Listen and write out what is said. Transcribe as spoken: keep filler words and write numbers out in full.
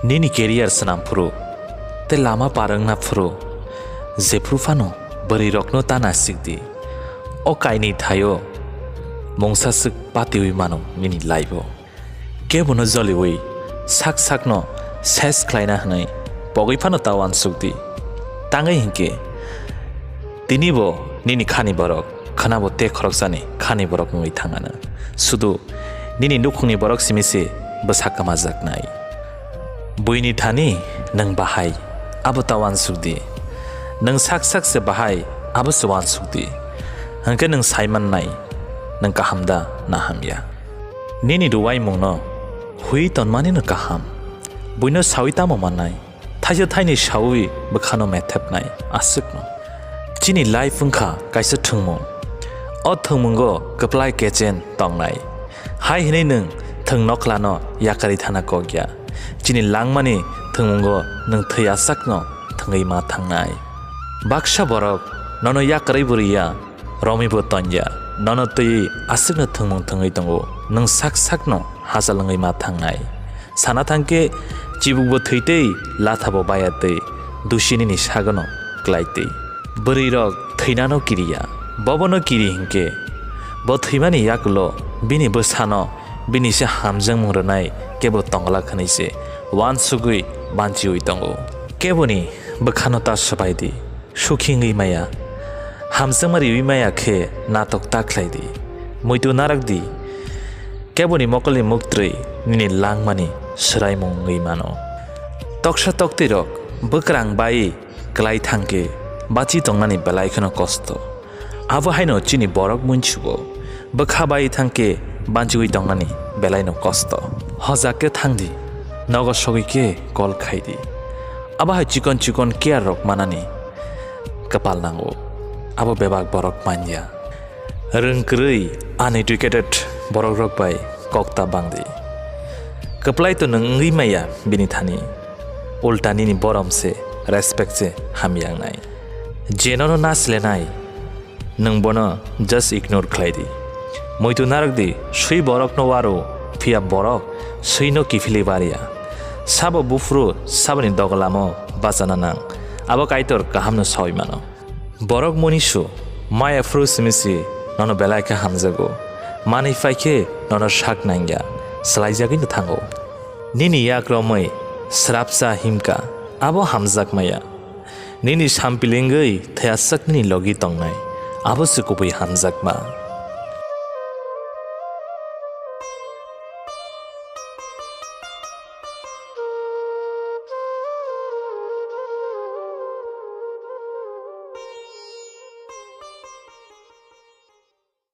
Nini career swnam phuru tei lama par wngna phuru jephru phano bwrwirokno ta naisik di. O kainwi thaio mungsa swk patiwi mano nini life-o. Kebono joliwi sak sakno ses khlaina hwnwi pogwi phano ta uansuk di. Tangwi hinkhe tinibo nini khani borok, khwnabo tei khoroksani khani borok wngwi thangano. Sudu nini nukhungni borok simi se bwsa kwmajaknai. Buini thani nwng bahai, abo ta uansuk di. Nwng sak sak se bahai, abo se uansuk di. Hwnkhe nwng sai mannai, nwng kaham da na hamya. Nini rwuaimungno hui tonmanino kaham. Buino saui tamo mannai? Thaisa thaini saui bwkhano methepnai aswkno. Chini life wngkha kaisa thwngmung. O thwngmungo kwplai kechen tongnai. Hai hwnwi nwng thwng nokhlano yakarwi thana kok ya. Chini langmani thwngmungo nwng thwi asakno thwngwi ma thangnai. Baksa borok nono yakarwi bo rwya, romwi bo tongya. Nono twiwi aswkno thwngmung thwngwi tongo. Nwng sak sakno hachal wngwi ma thangnai. Sana thangkhe chibukbo thwitwi lathabo bayatwi dusi nini sagono klaitwi. Bwrwirok thwinano kiriya, bobono kiri hinkhe bo thwimani yakulo bini bwsano bini se hamjakmung rwnai kebo tongla khwnwi se uansugwi banchiwi tongo. Keboni bwkhano ta swbai di, sukhi wngwi maya, hamjakma riwi maya khe natok ta khlai di, muitu narwk di. Keboni mokolni muktrwi nini langmani swraimung wngwi mano. Toksa toktwirok bwkrang bai klai thangkhe bachi tongnani belai kheno kosto. Abo haino chini borok muinsugo. Bwkha bai thangkhe banchiwi tongnani belaino kosto. Hojak khe thangdi, nogo sogwi khe call khaidi. Abo hai chikon chikon care rok manani kwpal nango. Abo bebak borok manya. Rwng kwrwi uneducated borokrok bai kok ta bangdi. Kwplai to nwng wngwi maya bini thani. Ulta nini borom se, respect se hamya wngnai. Je nono naslenai, nwng bono just ignore khlai di. Muitu narwk di, swi borokno waro, phiya borok swino kiphilwi barya. Sabo buphuru saboni dogolamo bachana nang. Abo Kaitor kahamno saui mano. Borok monisu maya phuru simi si nono belai khe hamjago. Manwi phai khe nono sak nangya, swlaijagwino thango. Nini yak romwi srapsa himka, abo hamjak maya. Nini sampilingwi thayaswk nini logi tongnai, abo se kubui hamjakma.